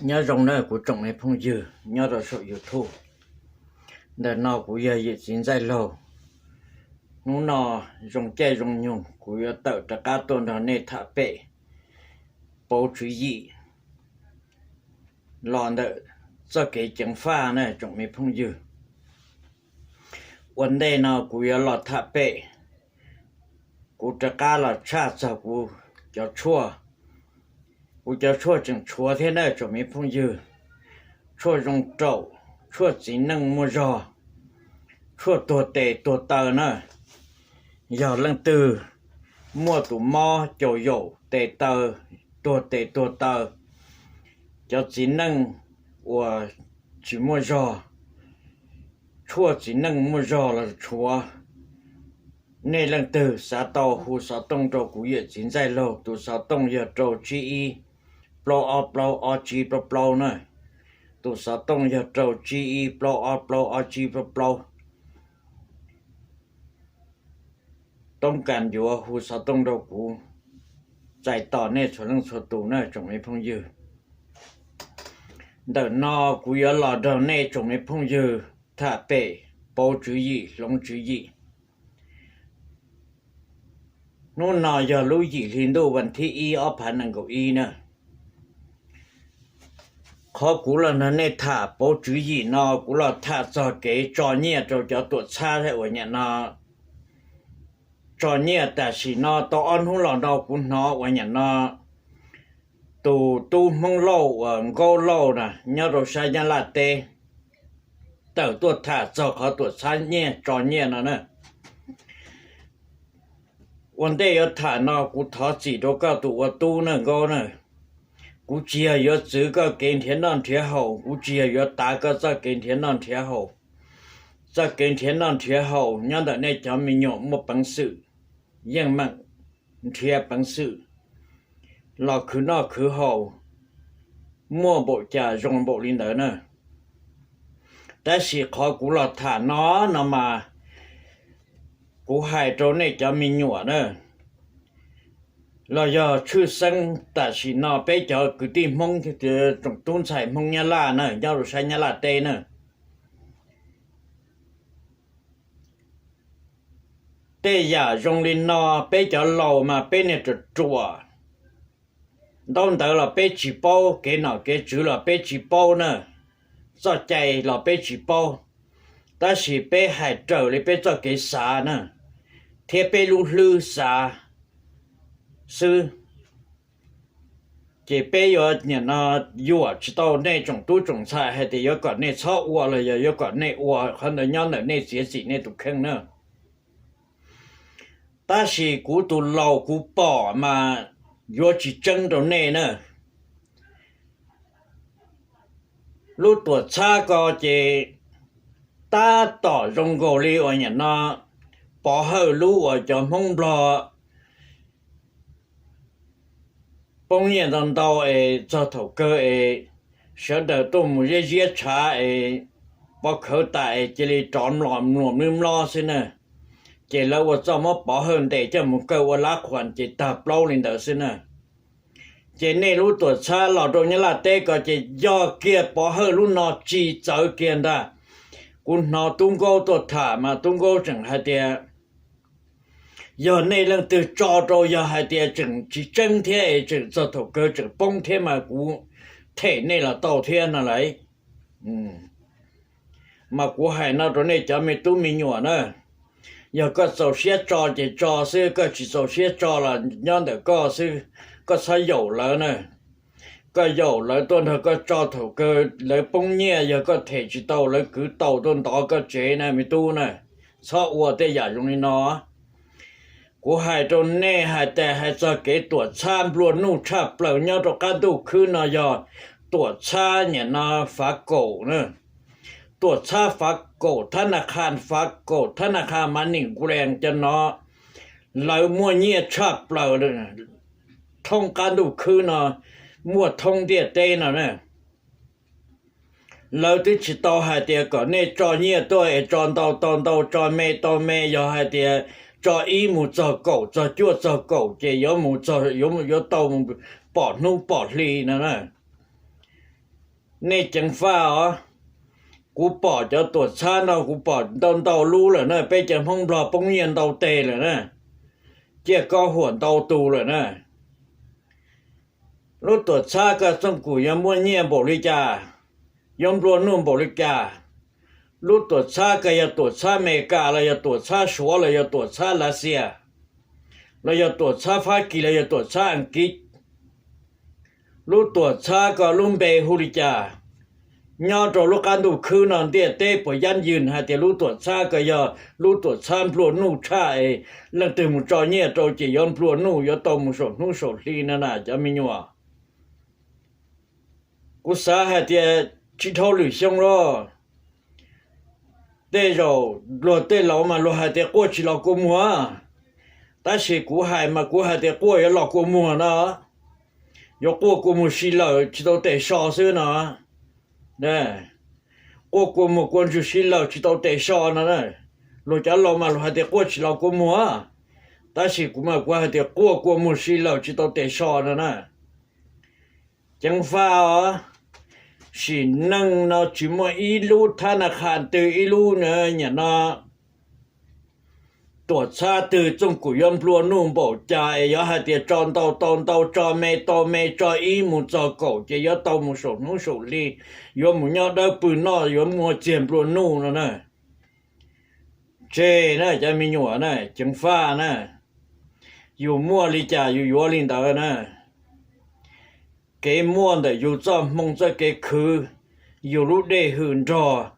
Nyob zoo na kuv tsoom me phooj ywg nyob rau saum YouTube. Ntawm no kuv yog yawm txiv Ntxaij Laug. Hnub no zoo caij zoo nyoog kuv yuav tawm rov qab tuaj nrog nej tham pem pauv tswv yim los ntawm txoj kev ceev faj na tsoom me phooj ywg. Ua ntej no kuv yuav los tham pem, kuv rov qab los tshaj txog kuv cov tshuaj. Kuv cov tshuaj tseem tshuav thiab na tsoom me phooj ywg. Tshuaj zoo raum, tshuaj txiv neej muaj zog, tshuaj tuag tes tuag taw na. Yog leej twg muaj tus mob caum yaum tes taw, tuag tes tuag taw, cov txiv neej uas tsis muaj zog, tshuaj txiv neej muaj zog los tshuav, nej leej twg xav tau hu xov tooj rau kuv yawm txiv Ntxaij Laug. Tus xov tooj yog rau tsib ib plaub ob plaub ob tsib plaub plaub na. Tus xov tooj yog rau tsib ib plaub ob plaub ob tsib plaub plaub. Toob kas yuav hu xov tooj rau kuv, txais tos nej txhua leej txhua tus na tsoom me phooj ywg. Ntawm no kuv yuav los nrog nej tsoom me phooj ywg tham pem pauv tswv yim hloov tswv yim. Hnub no yog lub yim hli ntuj vas thib ib ob phav nees nkaum ib na. Qhov kuv los nrog nej tham pauv tswv yim no kuv los tham txog kev tso nyiaj rau cov tuam txhab uas nyam no tso nyiaj tam sim no tau ob hnub los no kuv hnov uas nyam no tus tub Hmoob Lauj uas Nkaub Lauj na nyob rau sab Nyab Laj teb tawm tuaj tham txog qhov tuam txhab nyiaj tso nyiaj no na. Ua ntej yuav tham no kuv thov txim rau koj tus ua tub na Nkaub na. Kuv tsis yog yuav txwv koj kev nrhiav noj nrhiav haus, kuv tsis yog yuav tav koj txoj kev nrhiav noj nrhiav haus. Txoj kev nrhiav noj nrhiav haus nyob ntawm nej cov me nyuam muaj peev xwm yeej meem nrhiav peev xwm los khwv noj khwv haus, muaj npaum cas zoo npaum li ntawd na. Tab sis qhov kuv los tham no no mas kuv hais rau nej cov me nyuam na, los yog tshwj xeeb tam sim no peb cov kwv tij Hmoob tsoom tub ntxhais Hmoob Nyab Laj na nyob rau sab Nyab Laj teb na. Tej yam zoo li no peb cov laus mas peb niag ruam ruam, ntaub ntawv los peb tsis paub, kev nom kev tswv los peb tsis paub na, txoj cai los peb tsis paub, tab sis peb hais raws li peb txoj kev xav na, thiab peb lub hlwb xav xwb. Ces peb yuav nim no yuam tsis tau nej tsoom tub tsoom ntxhais hais tias yuav kom nej txhob ua los yog yuav kom nej ua, qhov ntawd nyob ntawm nej txiav txim nej tus kheej na. Tab sis kuv tus laus kuv pom mas yuav tsis tseeb rau nej na. Lub tuam txhab ko ces tab tom zoo nkaus li uas nim no Pov Hawj lub uas cov Hmoob Nplog poob nyiaj ntau ntau es txog thaum kawg es sawv daws tuaj mus ziab ziab tshav es pov khawv tas es cia li rov mlom mlom mlib mlob xwb na. Ces lawv ua txoj muab Pov Hawj ntes coj mus kaw ua lab qhuas ces tag plaub li ntawd xwb na. Ces nej lub tuam txhab los rau Nyab Laj teb ko ces yog kiag Pov Hawj lub no tsis txawv kiag ntag. Kuv hnov Tub Nkaub tuaj tham mas Tub Nkaub tseem hais tias yog nej leej twg tso rau yog hais tias tseem tsis tseeb thiab es tseem txog thaum kawg tseem poob thiab mas kuv them nej los tau thiab no lauj. Mas kuv hais no rau nej cov me tub me nyuam na, yog koj txaus siab tso ces tso xwb, koj tsis txaus siab tso los nyob ntawm koj xwb, koj txhob yaum lawv na. Koj yaum lawv tuaj nrog koj tso thaum kawg lawv poob nyiaj, yog koj them tsis tau lawv kwv tau tuaj ntov koj tsev na me tub na. Txhob ua tej yam zoo li no. Kuv hais rau nej hais tias hais txog kev tuam txhab nplua nuj tshaj plaws nyob rau qab ntuj khwb no yog tuam txhab nim no Fav Kaum na. Tuam txhab Fav Kaum, thab na kha Fav Kaum, thab na kha Mav Nim Nkulees cov no, lawv muaj nyiaj tshaj plaws thoob qab ntuj khwb no, muaj thoob ntiaj teb no na. Lawv twb tsis tau hais tias kom nej tso nyiaj tuaj es tso ntau tau ntau, tso me tau me, yog hais tias tso ib mus txog kaum, txog cuaj txog kaum ces yuav mus txog, yuav tau pom hnub pom hli no na. Nej ceev faj os. Kuv pom cov tuam txhab no kuv pom ntau ntau lub lawm na, peb cov Hmoob Nplog poob nyiaj ntau teg lawm na, ciaj kob huam ntau tus lawm na. Lub tuam txhab ko txooj kum yuav muaj nyiaj npaum li cas, yuav nplua nuj npaum li cas? Lub tuam txhab ko yog tuam txhab Amelikas los yog tuam txhab Suav los yog tuam txhab Lav Xias, los yog tuam txhab Fab Kis los yog tuam txhab Askiv? Lub tuam txhab ko lub npe hu li cas? Nyob rau lub qab ntuj khwb no ntiaj teb puas yab ywm hais tias lub tuam txhab ko yog lub tuam txhab nplua nuj tshaj es leej twg mus tso nyiaj rau ces yuav nplua nuj, yuav tau mus saum hnub saum hli no na cov me nyuam? Kuv xav hais tias tsis dhau lwm xyoo los tej zaum luag tej laus mas luag hais tias quaj tsis los kua muag, tab sis kuv hais mas kuv hais tias quaj yuav los kua muag no, yuav quaj kua muag si lawm tsis tau tes so xwb no. Quaj kua muag kua ntswg si lawm tsis tau tes so no na. Luag cov laus mas luag hais tias quaj tsis los kua muag, tab sis kuv mas kuv hais tias quaj kua muag si lawm tsis tau tes so no na. Ceev faj os, sim neej no tsis muaj ib lub thab na kha twg ib lub na, nyam no tuam txhab twg txooj kum yuav nplua nuj npaum cas es yuav hais tias tso ntau tau ntau, tso me tau me, tso ib mus txog kaum ces yuav tau mus saum hnub saum hli, yuav mus nyob dawb pw noj yuav muaj txiag nplua nuj no na. Tseg na cov me nyuam na, ceev faj na, yus muaj li cas yus yuav li ntawd na. Kev muaj ntawm yus txoj hmoo txoj kev khwv, yus lub dej hwm nrog,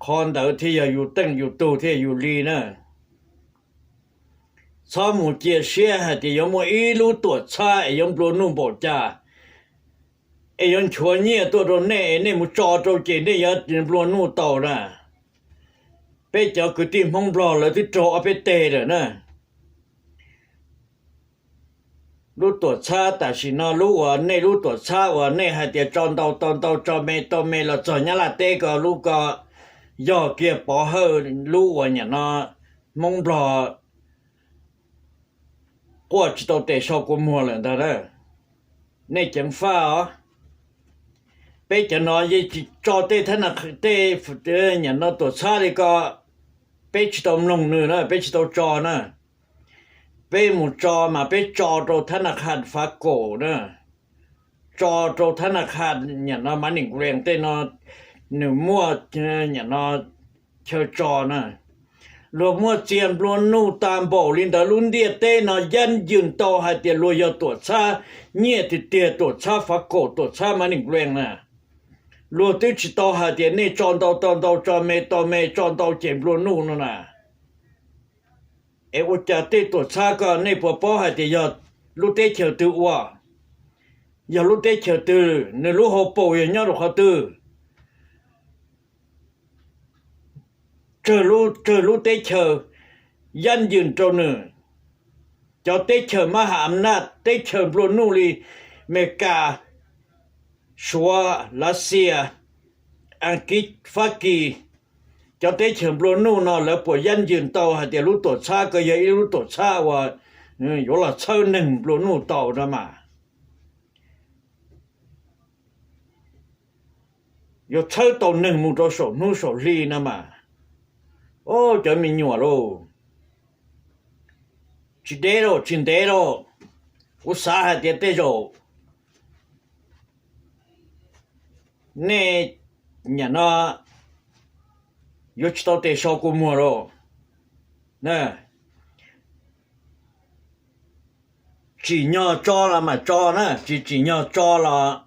qhov ntawd thiaj yog yus teej yus tug thiaj yus li na. Txhob mus cia siab hais tias yuav muaj ib lub tuam txhab es yuav nplua nuj npaum cas, es yuav nchuav nyiaj tuaj rau nej es nej mus tso rau ces nej yuav nplua nuj tau na. Peb cov kwv tij Hmoob Nplog lawv twb raug ob peb teg lawm na. Lub tuam txhab tam sim no lub uas nej lub tuam txhab uas nej hais tias tso ntau tau ntau tso me tau me los txog Nyab Laj teb ko lub ko yog kiag pov hawj lub uas nyam no Hmoob Nplog quaj tsis tau tes so kua muag lawm ntag na. Nej ceev faj os. Peb cov no yeej tsis tso tej thab na, tej nyam no tuam txhab li ko, peb tsis tau mloog nws na, peb tsis tau tso na. Peb mus tso mas peb tso rau thab na kha Fav Kaum na, tso rau thab na kha nyam no Mav Nim Kuv Lees tej no, nws muaj nyam no chaw tso na. Luag muaj txiag nplua nuj tas npaum li ntawd lub ntiaj teb no yab ywm tau hais tias luag yog tuam txhab nyiaj tiag tiag, tuam txhab Fav Kaum, tuam txhab Mav Nim Kuv Lees na. Luag twb tsis tau hais tias nej tso ntau tau ntau, tso me tau me, tso ntau ces nplua nuj no na. Es ua cas tej tuam txhab ko nej puas paub hais tias yog lub teb chaws twg ua? Yog lub teb chaws twg, nws lub hauv paus yog nyob rau qhov twg? Tsawg lub, tsawg lub teb chaws yab ywm rau nws? Cov teb chaws mab ham am naj, teb chaws nplua nuj li Amelikas, Suav, Lav Xias, Askiv, Fab Kis, cov teb chaws nplua nuj no lawv puas yab ywm tau hais tias lub tuam txhab ko yog ib lub tuam txhab uas yuav los txhawb neeg nplua nuj tau no mas? Yuav txhawb tau neeg mus rau saum hnub saum hli no mas. Os, cov me nyuam lauj, tsis deb lauj, tsis ntev lauj, kuv xav hais tias tej zaum nej nyam no yuav tsis tau tes so kua muag lauj. Tsim nyog tso los mas tso na, tsis tsim nyog tso los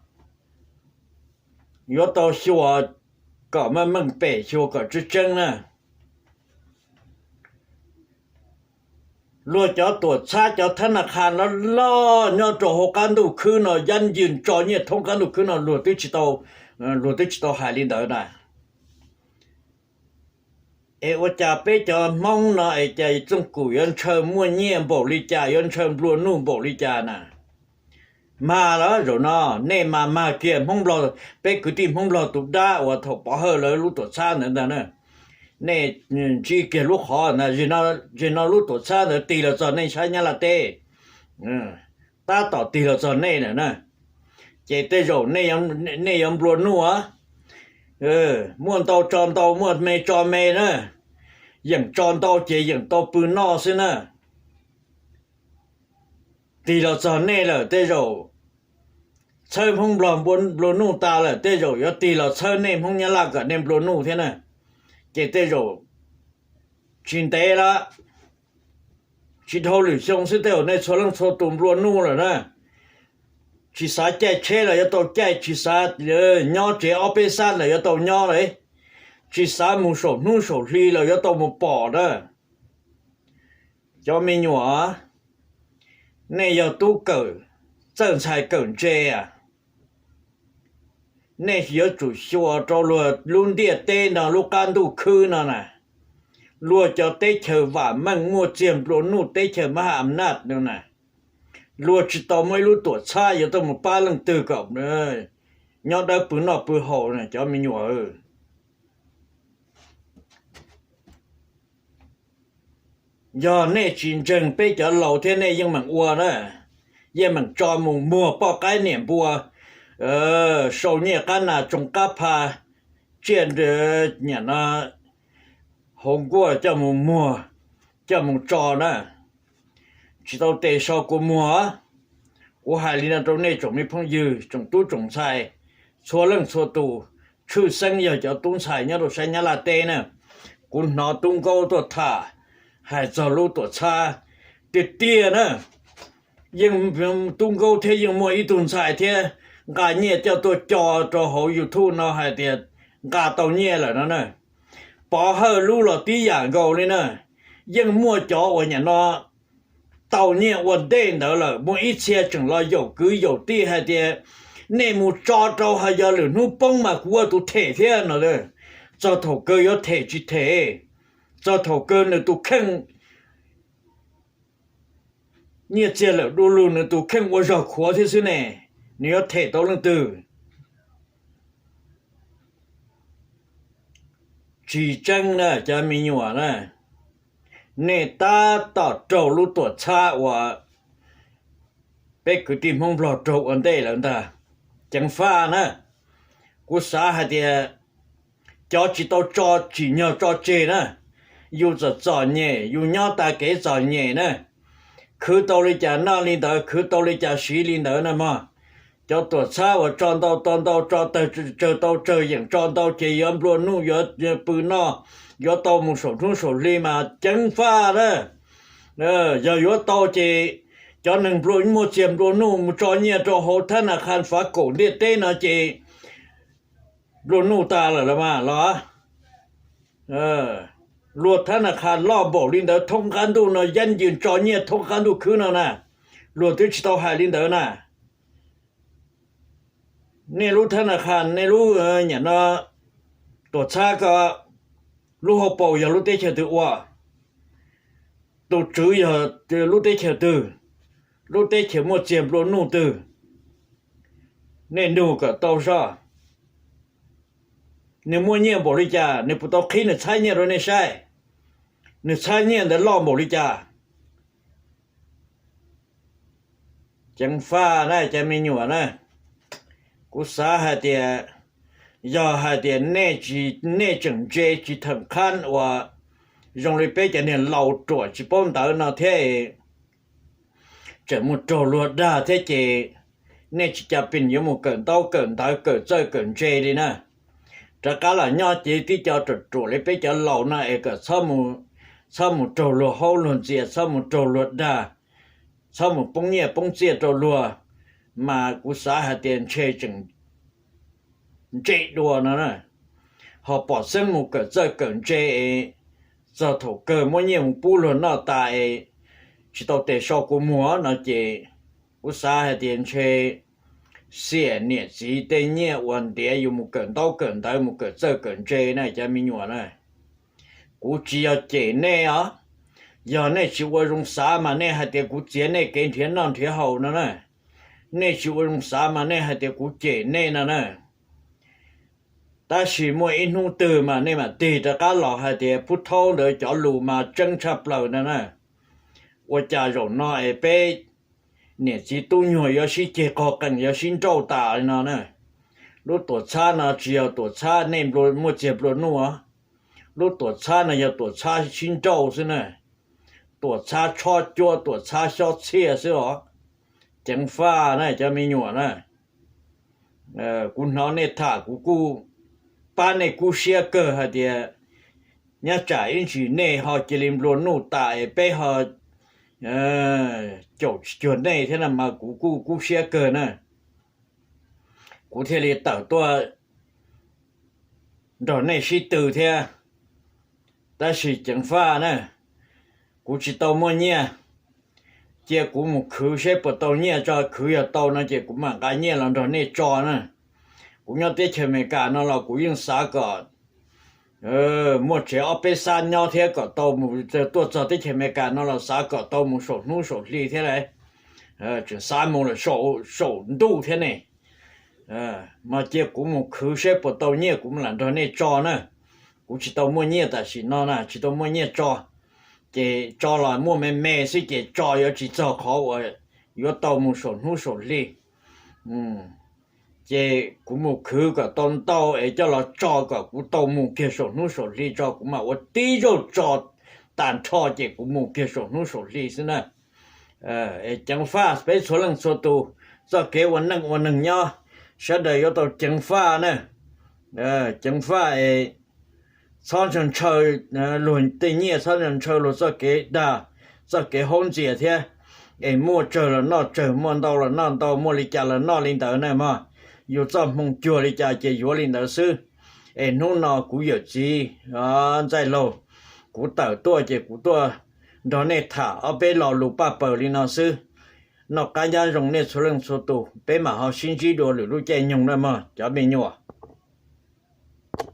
yuav tau xyuas kom meej meej pem, xyuas kom tseeb tseeb na. Luag cov tuam txhab cov thab na kha loj loj nyob rau hauv qab ntuj khwb no yab ywm tso nyiaj thoob qab ntuj khwb no luag twb tsis tau, luag twb tsis tau hais li ntawd na. Es ua cas peb cov Hmoob no es cas txooj kum yuav ntshaw muaj nyiaj npaum li cas, yuav ntshaw nplua nuj npaum li cas na? Mag los zaum no nej mas mag kiag Hmoob Nplog, peb kwv tij Hmoob Nplog tus dab uas thaum pov hawj lawv lub tuam txhab ntawd ntag na. Nej ntsib kiag lub qhov ntag, zaum no lub tuam txhab ntawd tig los txog nej sab Nyab Laj teb, tab tom tig los txog nej lawm na. ces tej zaum nej yuav nplua nuj. Muaj ntau tso ntau, muaj me tso me na, yeem tso ntau ces yeem tau pw noj xwb na. Tig los txog nej lawm tej zaum txhawb Hmoob Nplog nplua nuj tas lawm, tej zaum yuav tig los txhawb nej Hmoob Nyab Laj kom nej nplua nuj thiab na. Ces tej zaum tsis ntev lawm, tsis dhau lwm xyoo xwb tej zaum nej txhua leej txhua tus nplua nuj lawm na. Tsis xav caij tsheb los yuav tau caij, tsis xav nyob tsev ob peb xab los yuav tau nyob lawm, tsis xav mus saum hnub saum hli los yuav tau mus pom na. Cov me nyuam, nej yog tub kawm, txawj ntxhais kawm ntse, nej yuav tsum xyuas rau luag lub ntiaj teb no, lub qab ntuj khwb no na, luag cov teb chaws vam meej muaj txiag nplua nuj, teb chaws mab ham naj no na, luag tsis tau muaj ib lub tuam txhab yuav tuaj mus pab leej twg kom nyob dawb pw noj pw haus na cov me nyuam. Yog nej tsis ntseeg peb cov laus thiab nej yeej meem ua na, yeej meem tso mus muag poj qaib niam npua, sau nyiaj qab nas tsoo qab pha, tsiaj niam no hauv nkuaj coj mus muag, coj mus tso na. Tsis tau tes so kua muag. Kuv hais li no rau nej tsoom me phooj ywg, tsoom tub tsoom ntxhais, txhua leej txhua tus, tshwj xeeb yog cov tub ntxhais nyob rau sab Nyab Laj teb na. Kuv hnov tub Nkaub tuaj tham hais txog lub tuam txhab, tiag tiag na, yeej tub Nkaub thiab yeej muaj ib tug ntxhais thiab nqa nyiaj coj tuaj co rau hauv YouTube no hais tias nqa tau nyiaj lawm no na. Pov Hawj lub los tib yam nkaus li na, yeej muaj cov uas nyam no tau nyiaj ua ntej ntawd lawm, muaj ib txhia tseem los yaum kwv yaum tij hais tias nej mus tso rau, hos yog lwm hnub poob mas kuv ua tus them thiab no. Txog thaum kawg yuav them tsis them, txog thaum kawg nws tus kheej nyiaj txiag lawm du lug, nws tus kheej ua zog khuav thiab xwb ne, nws yuav them tau leej twg? Tsis tseeb na cov me nyuam na, nej tab tom raug lub tuam txhab uas peb kwv tij Hmoob Nplog raug ua ntej lawm ntag. Ceev faj na, kuv xav hais tias cov tsis tau tso tsim nyog tso tseg na, yus txom txom nyem, yus nyob tas kev txom nyem na, khwv tau li cas noj li ntawd, khwv tau li cas siv li ntawd na mog. Cov tuam txhab uas tso ntau tau ntau, tso tawg tsawg tau tsawg, yeem tso ntau ces yuav nplua nuj, yuav pw noj, yuav tau mus saum hnub saum hli mas ceev faj na. Yog yuav tau ces cov neeg nplua, muaj txiag nplua nuj mus tso nyiaj rau hauv thab nas khas fav kaum ntiaj teb no ces nplua nuj tas lawm los mas los. Luag thab nas khas loj npaum li ntawd thoob qab ntuj no yeej yws tso nyiaj thoob qab ntuj khwb no na, luag twb tsis tau hais li ntawd na. Nej lub thab nas khas, nej lub nyam no tuam txhab ko, lub hauv paus yog lub teb chaws twg ua? Tus tswv yog lub teb chaws twg? Lub teb chaws muaj txiag nplua nuj twg? Nej nug kom tau zog. Nws muaj nyiaj npaum li cas, nws puas tau qhib nws txhab nyiaj rau nej saib? Nws txhab nyiaj ntawd loj npaum li cas? Ceev faj na cov me nyuam na, kuv xav hais tias yog hais tias nej tsis, nej tseem ntse tsis theem qhab uas zoo li peb cov niag laus ruam tsis paub ntawv no thiab, tseem mus raug luag dag thiab ces nej tsis cas pes yuav mus kawm ntaub kawm ntawv kawm txawj kawm ntse li na. Rov qab los nyob ces tib co ruam ruam li peb cov laus no es kom txhob mus raug luag haub luag ntxias, txhob mus raug luag dag, txhob mus poob nyiaj poob txiaj rau luag, mas kuv xav hais tias ntshe tseem ntse dua no na. Ho pom xeeb mus kawm txawj kawm ntse es txog thaum kawg muab nyiaj mus pub luag noj tas es tsis tau tes so kua muag no ces kuv xav hais tias ntshe xiam niam txiv tej nyiaj uas ntiav yus mus kawm ntaub kawm ntawv mus kawm txawj kawm ntse na cov me nyuam na. Kuv tsis yog cem nej os. Yog nej tsis ua zoo xav mas nej hais tias kuv txiav nej kev nrhiav noj nrhiav haus no na. Nej tsis ua zoo xav mas nej hais tias kuv cem nej no na. Tab sis muaj ib hnub twg mas nej mam tig rov qab los hais tias Phub Thaub ntawd cov lus mas tseeb tshaj plaws no na. Ua cas zaum no es peb niam txiv tub nyuag yuav sib ceg qog qees yuav sib nrauj tas li no na. Lub tuam txhab no tsis yog tuam txhab nej muaj txiag nplua nuj os. Lub tuam txhab no yog tuam txhab sib nrauj xwb na. Tuam txhab tshob cuab, tuam txhab xyob txhiaj xwb os. Ceev faj na cov me nyuam na, kuv hnov nej tham kuv kuj pab nej kub siab kawg hais tias nyob tsam ib ntsis nej ho cia li nplua nuj tas es peb ho caum tsis cuag nej thiab no mas kuv kuj kub siab kawg na. Kuv thiaj li tawm tuaj nrog nej sib tw thiab. Tab sis ceev faj na, kuv tsis tau muaj nyiaj, cia kuv mus khwv seb puas tau nyiaj tso, khwv yog tau no ces kuv mam nqa nyiaj los nrog nej tso na. Kuv nyob teb chaws Amelikas no los kuv yeej xav kom muaj tsev ob peb xab nyob thiab kom tau mus, tuaj txog teb chaws Amelikas no los xav kom tau mus saum hnub saum hli thiab lauj. Tseem xav mus lawm saum ntuj thiab ne. Mas cia kuv mus khwv saib puas tau nyiaj kuv mam lam nrog nej tso na. Kuv tsis tau muaj nyiaj tam sim no na, tsis tau muaj nyiaj tso. Ces tso los muaj me me xwb ces tso yuav tsis txog qhov uas yuav tau mus saum hnub saum hli. Ces kuv mus khwv kom tau ntau es coj los tso kom kuv tau mus kiag saum hnub saum hli tso, kuv mam ua tib zaug tso tas nrho ces kuv mus kiag saum hnub saum hli xwb na. Es ceev faj peb txhua leej txhua tus, txoj kev ua neej ua neeg nyob, sawv daws yuav tau ceev faj na. Ceev faj es txhob ntshaw ntshaw luag tej nyiaj, txhob ntshaw ntshaw luag txoj kev dag, txoj kev haub ntxias thiab. Es muaj tsawg los noj tsawg, muaj ntau los noj ntau, muaj li cas los noj li ntawd na mog. Yus txoj hmoo cuag li cas ces yuav li ntawd xwb. Es hnub no kuv yawm txiv Ntxaij Laug, kuv tawm tuaj ces kuv tuaj nrog nej tham ob peb lo lus paj paws li no xwb. Noj qab nyob zoo nej txhua leej txhua tus, peb mam ho sib ntsib dua lwm lub caij nyoog na mog cov me nyuam.